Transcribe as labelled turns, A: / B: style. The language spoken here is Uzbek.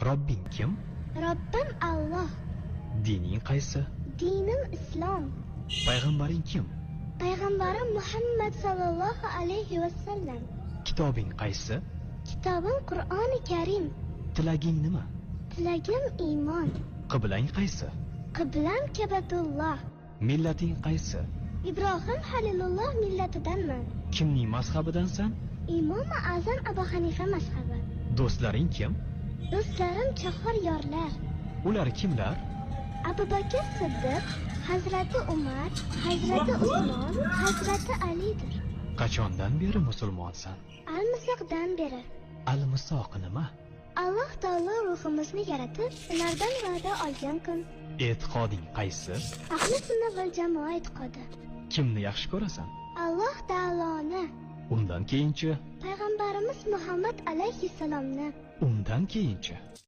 A: Robbing kim?
B: Robbim Alloh.
A: Dining qaysi?
B: Dinim islom.
A: Payg'ambaring kim?
B: Payg'ambarim Muhammad sallallohu alayhi va sallam.
A: Kitobing qaysi?
B: Kitobim Qur'oni Karim.
A: Tilaging nima?
B: Tilagim iymon.
A: Qiblang qaysi?
B: Qiblam Kabatulloh.
A: Millating qaysi?
B: Ibrohim Halilulloh millatidanman.
A: Kimning mazhabidansan?
B: Imomi Azam Abu Hanifa mazhabi.
A: Do'stlaring kim?
B: Do'stlarim chahor yorlar.
A: Ular kimlar?
B: Abu Bakr Siddiq, Hazrati Umar, Hazrati Usmon, Hazrati Alidir.
A: Qachondan beri musulmonsan?
B: Almisoqdan beri.
A: Almisoq nima?
B: Alloh taolo ruhimizni yaratib, ulardan va'da olgan kun.
A: E'tiqoding qaysi?
B: Ahli sunna val jamoa e'tiqodi.
A: Kimni yaxshi ko'rasan?
B: Alloh taoloni.
A: Undan keyinchi?
B: Payg'ambarimiz Muhammad alayhissalomni.
A: Undan keyinchi?